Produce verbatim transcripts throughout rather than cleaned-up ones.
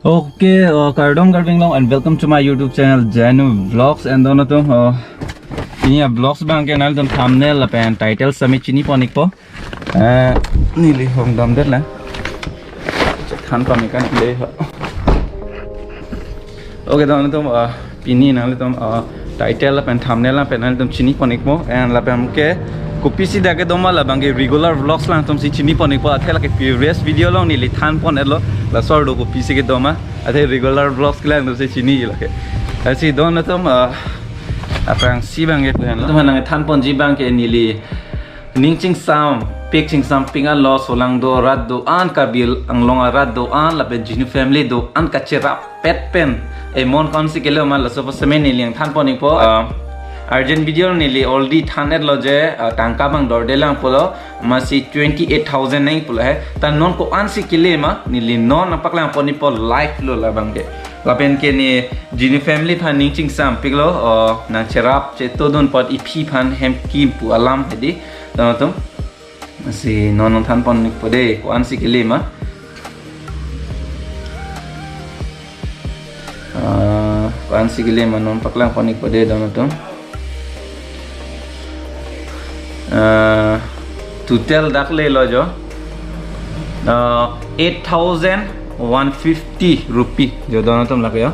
Okay, uh, kardom Karbi Anglong and welcome to my YouTube channel Janu Vlogs. And don atum, uh, pini a-vlogs abangke nanglitum thumbnail lapen title sitame chini pon-ikpo. Eh, neli hong damdet lang. Than pame kan le ha. Okay, don atum, uh, pini nanglitum, uh, title lapen thumbnail lapen nanglitum chini pon-ikpo, and lapen ke kopisi dak kedo ma labangke regular vlogs along atumsi chini pon-ikpo, athe lake previous video along neli than pon-etlo, laso arlo kopisi kedo ma, athe regular vlogs kelang atumsi chini lake. Lasi don atum, uh, aphrangsi abangke pu-an lo. Atum nangthan ponji abangke neli ning chingsampik chingsampik anlo, solang do rat do-an, Karbi Anglong arat do-an lapen Jinu family do-an kacherap pet pen emon ko-ansi kele ma, laso pu sitame neli nangthan pon-ikpo. Ah, urgent video neli already than-etlo je, ah, tangka abang dorde lang pulo, masi twenty eight thousand nang pulo he. Ta non ko-ansi kele ma neli non nangpaklang pon-ikpo live lo labangke. Lapen ke ne Jinu family aphan ning chingsampiklo, oh, nangcherap chetodun apot iphi aphan hem kim pu alam hedi. Don atum. Lasi non nangthan pon-ikpo de, ko-ansi kele ma. Ah, ko-ansi kele ma non paklang pon-ikpo de, don atum. Ah, total dak lelo jo. Ah, eight thousand one fifty rupee jo, don atum, lake jo.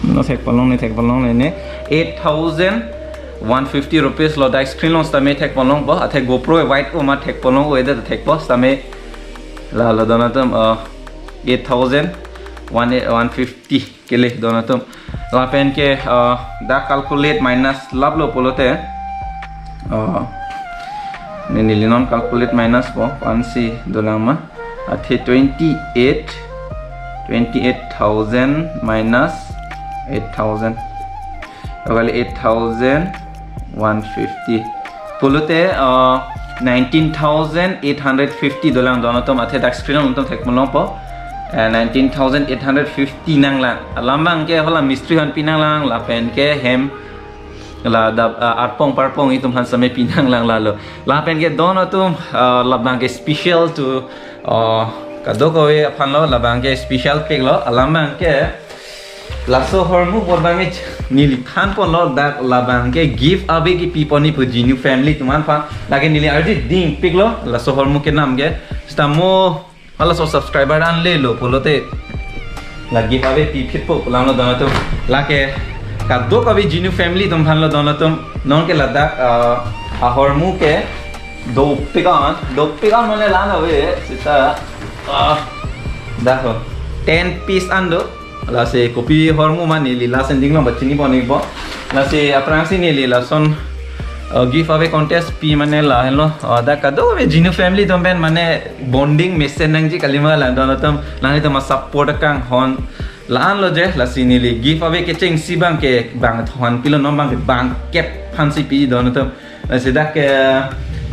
Non thek pon longle, thek pon longle ne. Eight thousand one fifty rupees lo, dak screen along sitame thek pon longpo, athe GoPro wide o ma thek pon long o, ede thekpo sitame. Lalo don atum, uh, eight thousand one, one fifty kele don atum. Lapen ke, uh, dak calculate minus laplo pulote, uh, ne neli non calculate minus po, ko-ansi dolang ma. Athe twenty eight, twenty eight thousand minus eight thousand. Kali eight thousand one fifty. Pulote, uh, nineteen thousand eight hundred fifty dolang don atum, athe dak screen along atum thek pon longpo. Eh, nineteen thousand eight hundred fifty nanglang. Alam abangke hala mistri aphan pi nanglang, lapen ke hem la dap, ah, arpong parpong itum aphan sitame pi nanglang lalo. Lapen ke don atum, ah, labangke special to, ah, kadokave aphan lo, labangke special piklo. Alam abangke laso ahormu apot abangke neli than ponlo, dak labangke giveaway kepi pon-ik pu Jinu family atum aphan. Lake neli arje ding piklo laso ahormu kenam ke. Sitamo halaso subscriber an lelo pulote la giveaway pi phitpo pu alam lo don atum. Lake kadokave Jinu family atum aphan lo don atum. Non ke ladak, ah, ahormu ke dopik an, dopik an mane la-an ave seta, ah, dak ho ten piece an do. Lasi kopi ahormu ma neli last ending along ba chini pon-ikpo. Lasi aphrangsi neli lason, uh, giveaway contest pi mane la henlo. Uh, dak kadokave Jinu family atum pen mane bonding mesen nangji kali ma lang don atum, nanglitum a-support akanghon la-an lo je. Lasi neli giveaway kechengsi abangke bang thon pilo, non abangke bangkep aphansi pi don atum. Lasi dak ke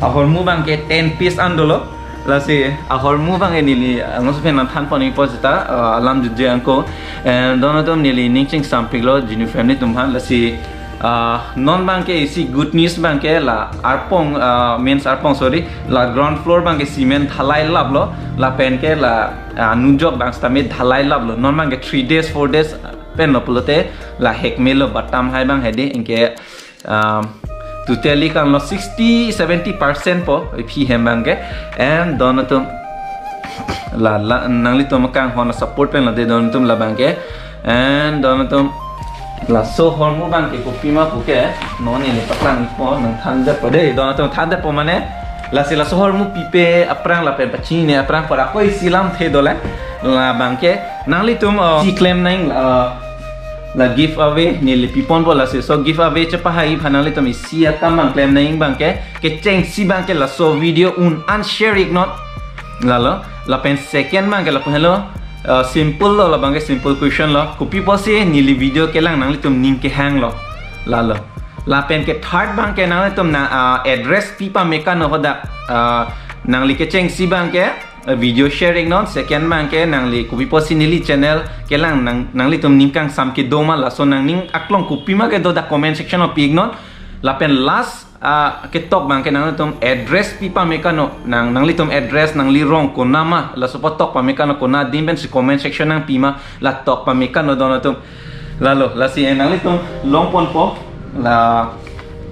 ahormu abangke ten piece an dolo. Lasi ahormu abangke neli, ah, nangso pen nangthan pon-ikpo seta, ah, alam jutje angko. And don atum, neli ning chingsampiklo Jinu family atum aphan. Lasi, ah, non abangke isi good news abangke la arpong, ah, means arpong, sorry, la ground floor abangke cement dhalai laplo. Lapen ke la, ah, nujok abang sitame dhalai laplo. Non abangke three days, four days pen lo pulote la hekmelo, batam hai abang hedi, anke, um, totally kanglo sixty seventy percent po iphi hem abangke. And don atum, la, la, nanglitum akanghon a-support pen lo de don atum labangke. And don atum, laso ahormu abangke kopi ma puke, non neli paklang po, nangthandetpo de don atum, thandetpo mane. Lasi laso ahormu pipe aphrang lapen pachinine aphrang para koi silam the dole. Labangke nanglitum, uh, isi klem nang, uh, la giveaway neli pi ponpo. Lasi laso giveaway chepahai aphan nanglitum isi akam abang klem nang abangke, kechengsi abangke laso video un an share-iknon. Lalo, lapen second abangke lapu helo, uh, simple lo, labangke simple question lo. Kopi pusi neli video kelang nanglitum ning kehanglo. Lalo. Lapen ke third abangke nanglitum na, uh, address pi pame kan ho dak, uh, nangli kechengsi abangke, uh, video share-iknon. Second abangke nangli kopi pusi neli channel kelang nang, nanglitum ning kangsam kedo ma, laso nangning aklong kopi ma kedo dak comment section along pi-iknon. Lapen last Ah, ketok abangke nanglitum address pi pame kano, nang, nanglitum address, nangli rong konama, laso apot tok pame kano, kona adim pensi comment section nangpi ma, la tok pame kano donatum. Lalo, lasi, eh, nanglitum longponpo, la,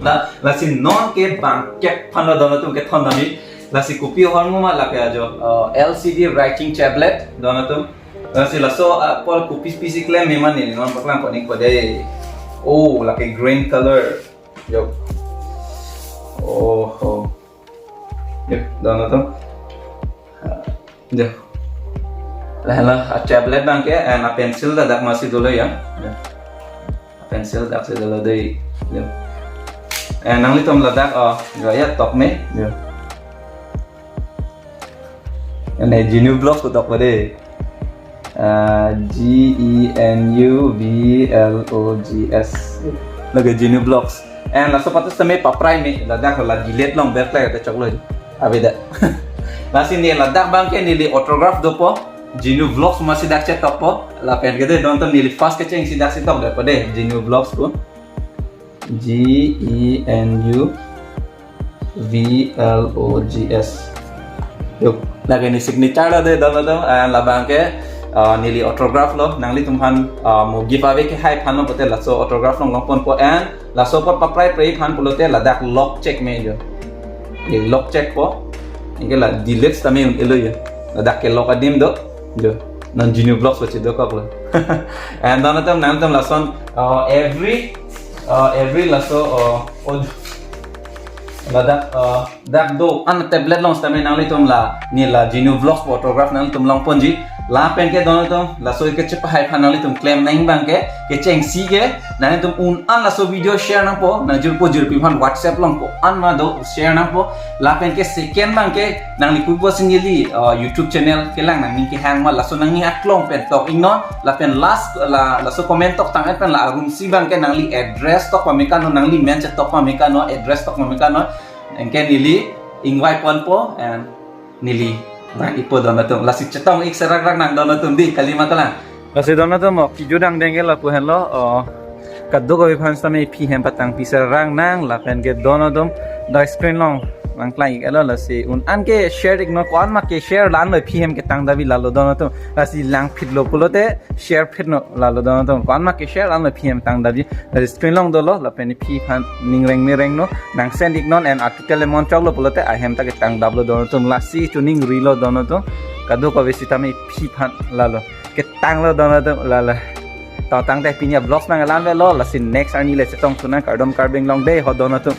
la, lasi non ke bangkep aphan lo donatum kethon dami, lasi kopi ahormu ma lake ajo, eh, L C D writing tablet donatum. Lasi laso, ah, apor kopi pisi klem mema neli non paklang koning kode. Oh, lake green color. Yo. Oh, oh. Yo, donatum. Yo. Lahelo, a tablet abangke, and a pencil ladak masi dolo ya. Yo. A pencil ladak si dolo dei. Yo. And nanglitum ladak, oh, yo ya tok me. Yo. Ene Genu Vlogs pu tok pade. Ah, G E N U V L O G S. Lake Genu Vlogs. And laso apot tame paprai me, ladak la delete long berklai te choklo. Abida. Lasi ne ladak abangke neli autograph dopo. Genu Vlogs masi dak chetokpo. Lapen kede donatum neli first kechengsi dak si tok de pade. Genu Vlogs pu. G E N U V L O G S. Yo, lake ne signature lo de donatum, and labangke, ah, neli autograph lo, nanglitum aphan, ah, mo giveaway kehai aphan lo pulote laso autograph long longponpo and laso apot paprai pre aphan pulote ladak lock check me yo. Ye lock check po. Anke la delete tame un-elo yo. Ladak ke lock adim do. Yo. Non Genu Vlogs pachi dokok lo. And donatum nanglitum lason, ah, every, ah, every laso, ah, oh, ladak, ah, dak do-an tablet long sitame nanglitum la, ne la Genu Vlogs pu autograph nanglitum longponji. Lapen ke donatum, laso ke chepahai aphan nanglitum klem nang abangke, kechengsi ke, nanglitum un-an laso video share nangpo, nangjirpo jirpi aphan WhatsApp long ko-an ma do share nangpo. Lapen ke second abangke, nangli kopi pusi neli, uh, YouTube channel kelang nangning kehang ma, laso nangning aklong pen tok iknon, lapen last, la, laso comment tok tang pen la arumsi abangke nangli address tok pame kano, nangli men chetok pame kano, address tok pame kano. Anke neli ingvai ponpo and neli nang ipo donatum. Lasi chetong ik serak rak nang donatum di kalima kalang. Lasi donatum mo kejut angdeng ke lapu henlo, oh, kadokave aphan sitame iphi hem patang pi serak nang lapen ke donatum dak screen long nangklang ik-elo lasi un-an ke share iknon, ko-an ma ke share la-an lo iphi hem ketang davi lalo donatum. Lasi langphit lo pulote share phit non lalo donatum. Ko-an ma ke share la-an lo iphi hem tang davi. Lasi screen long dolo, lapen iphi aphan ning reng me reng non, nang send iknon and atutel lemon choklo pulote ahem ta ketang daplo donatum, lasi chuning rilo donatum. Kadokave sitame iphi aphan lalo. Ketanglo donatum lalo. Tangtangte pini a-vlogs nang la-an avelo, lasi next arni le chetong thu nang, kardom Karbi Anglong dei ho donatum.